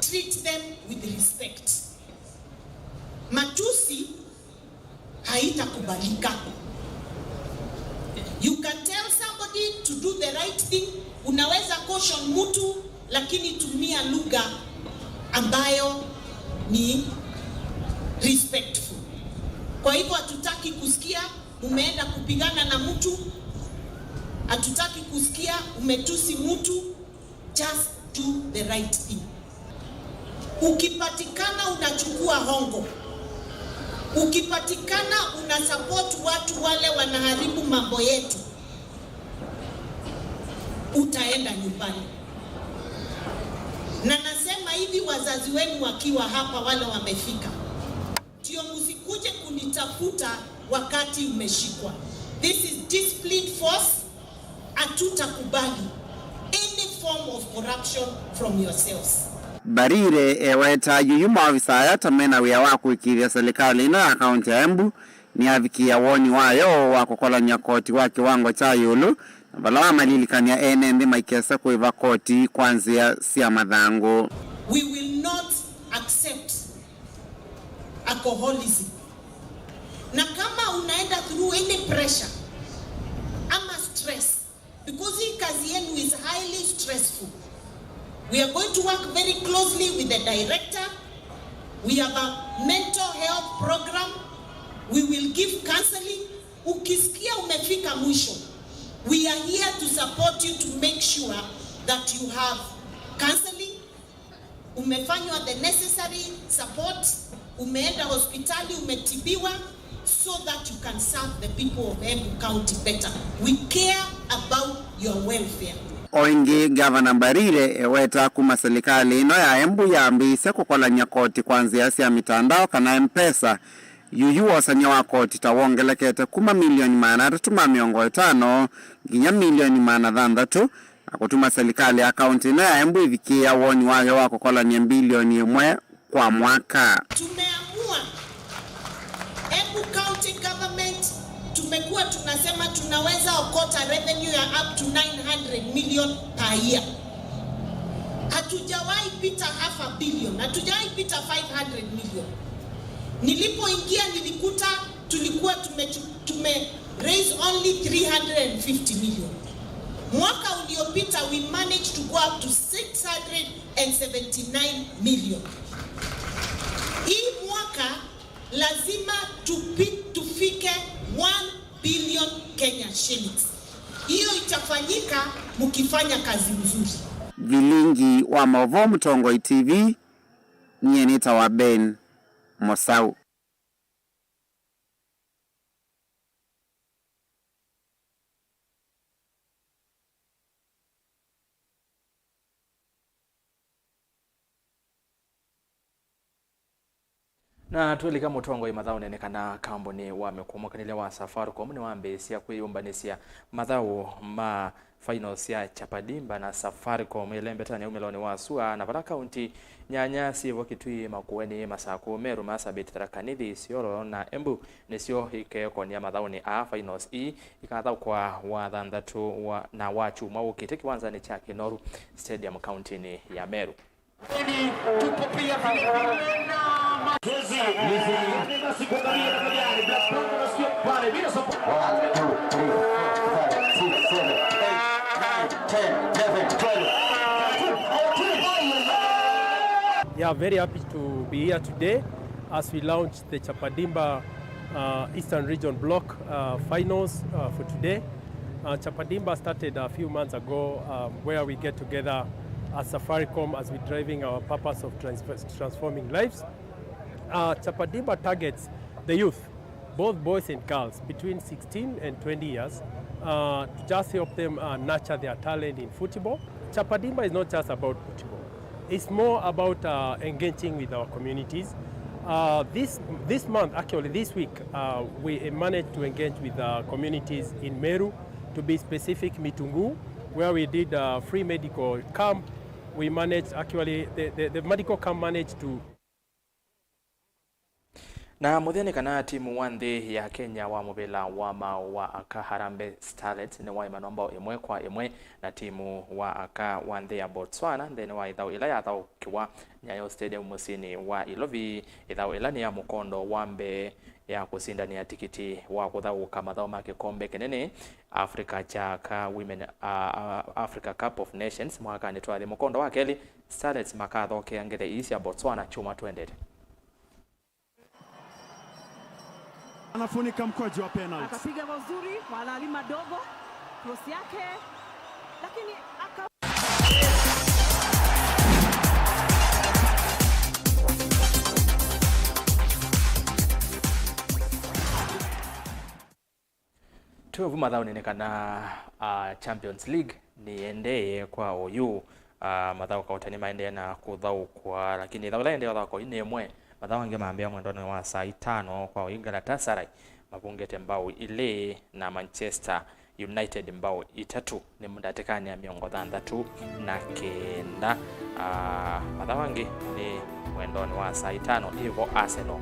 treat them with respect. Matusi haitakubalika. You can tell somebody to do the right thing, unaweza caution mtu, lakini tumia lugha ambayo ni respectful. Kwa hivyo hatutaki kusikia umeenda kupigana na mtu, hatutaki kusikia umetusi mtu. Just do the right thing. Ukipatikana unachukua hongo, ukipatikana una support watu wale wanaharibu mambo yetu, utaenda nyumbani. Na nasema hivi, wazazi wenu wakiwa hapa, wale wamefika, ndio msikuje kunitafuta wakati umeshikwa. This is disciplined force. Hatutakubali any form of corruption from yourselves. Mbarire eweta yuyu maovisa aya ta mena wĩa wa kũĩkĩĩthya silikalĩ ĩno ya kaunti ya Embu nĩyavikĩĩa woni wayo wa kũkolany'a koti wa kĩwango kya ĩũlũ, na vala wamalilikany'a ene nthĩ maikese kũĩva koti kwa nzĩa sya mathangũ. We will not accept alcoholism. Na kama unaenda through any pressure ama stress, because hii kazi yenu is highly stressful, we are going to work very closely with the director. We have a mental health program. We will give counseling. Ukisikia umefika mwisho, We are here to support you to make sure that you have counseling, umefanywa the necessary support, umeenda hospitali, umetibiwa, so that you can serve the people of Embu County better. We care about your welfare. O ĩngĩ, Gavana Mbarire eweta kuma silikalĩ ĩno ya Embu yambĩĩsye kũkolany'a koti kwa nzĩa sya mitandao kana M-Pesa, yuyu wosany'a wa koti ta wongelekete kuma milioni maana atatũ ma mĩongo ĩtano nginya milioni maana thanthatũ, na kũtuma silikalĩ ya kaunti ĩno ya Embu ĩvikĩĩa woni wayo wa kũkolany'a mbilioni ĩmwe kwa mwaka. Tumeamua Embu County Government, tumekuwa tunasema tunaweza okota revenue ya up to nine hundred million per year. Hatujawahi pita half a billion, hatujawahi pita five hundred million. Nilipoingia nilikuta tulikuwa tume, tume raise only three hundred and fifty million. Mwaka uliopita we managed to go up to six hundred and seventy-nine million. Hii mwaka lazima tupi, tufike one billion Kenya shillings. Hiyo itafanyika mkifanya kazi mzuri. Vilingi wa maũvoo Mũtongoi T V, nyie nĩtawa Ben Mosau. Na twĩlika Mũtongoi mathaũnĩ nĩ kana kambuni wa mĩkũmũkanĩlya wa Safaricom nĩwambĩĩsya kwĩyũmbanĩsya mathaũ ma finals sya Chapadimba na Safaricom ĩlembetanĩa umĩlonĩ wa sua, na vala kaunti nyanya syĩvo, Kitui, Makueni, Masakũ, Meru, Marsabit, Tharaka Nithi, Isiolo na Embu nĩsyo ikeekonĩa mathaũnĩ aa. Finals ii ikathaũkwa wa thanthatũ wa, na wa kyumwa ũkĩte kĩwanzanĩ kya Kinoru Stadium kauntinĩ ya Meru. One, two, three, four, five, six, seven, eight, nine, ten, eleven, twelve, thirteen, fourteen. Yeah, very happy to be here today as we launch the Chapadimba, uh, Eastern Region Block, uh, finals, uh, for today. Uh, Chapadimba started a few months ago, um, where we get together as Safaricom as we're driving our purpose of transfer-, transforming lives. Uh, Chapadimba targets the youth, both boys and girls, between sixteen and twenty years, uh, to just help them, uh, nurture their talent in football. Chapadimba is not just about football. It's more about, uh, engaging with our communities. Uh, this, this month, actually, this week, uh, we managed to engage with, uh, communities in Meru, to be specific, Mitunguu, where we did a free medical camp. We managed, actually, the, the, the medical camp managed to Na mũthya nĩ kana timu wa nthĩ ya Kenya wa mũvĩla wa maaũ wa aka Harambee Starlets nĩwaĩmanwa mbao ĩmwe kwa ĩmwe na timu wa aka wa nthĩ ya Botswana nthĩnĩ wa ĩthaũ ĩla yathaũkĩwa Nyayo Stadium mũsyĩnĩ wa Ilovi, ĩthaũ ĩla nĩ ya mũkondo wa mbee ya kũsindanĩa tikiti wa kũthaũka mathaũ ma kĩkombe kĩnene Africa kya aka Women, a, a, Africa Cup of Nations mwakanĩ twathi. Mũkondo wa kelĩ, Starlets makathokea ngethe ii sya Botswana kyumwa twendete. Anafunika mkwaju wa penalty. Akapiga kwa uzuri, kwa halali madogo, cross yake, lakini aka- Twĩ vu mathaũnĩ nĩ kana, ah, Champions League nĩyendeeye kwa oyu. Ah, mathaũ kauta nĩmaendee na kũthaũkwa, lakini ĩthaũ ĩla ĩendee ũthaũkwa yu nĩ ĩmwe. Mathaũ angĩ mambĩa mwendonĩ wa saa itano kwa oyu, Galatasaray mavungĩte mbao ilĩ na Manchester United mbao itatũ. Nĩ ndatĩkanĩ ya mĩongo thanthatũ na kenda. Ah, mathaũ angĩ nĩ mwendonĩ wa saa itano ĩvo Arsenal.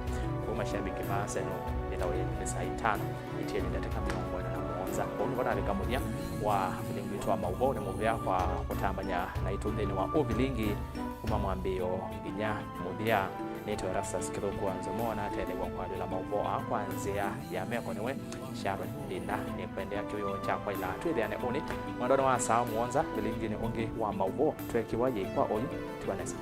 Kũu mashabiki ma Arsenal, ĩthaũ yĩĩ nĩ saa itano, itieni ndatĩka mĩongo ĩna na mũonza. Kũu nĩvo navika mũthya wa vilingi witũ wa maũvoo. Nĩ mũvea kwa kũtambany'a naitũ nthĩnĩ wa ũvilingi kuma mwambĩĩo nginya mũthya. Nĩtawa Erastus Kĩthũku wa Nzomo, na atetheew'a kũalyũla maũvoo aa kwa nzĩa ya meko nĩwe Sharon Ndinda. Nĩkwendea kĩwĩoo kyakwa ĩla twĩthĩane ũnĩ mwendonĩ wa saa mũonza vilinginĩ ũngĩ wa maũvoo twekiwa yĩĩ kwa oyu. Tiwa nesa.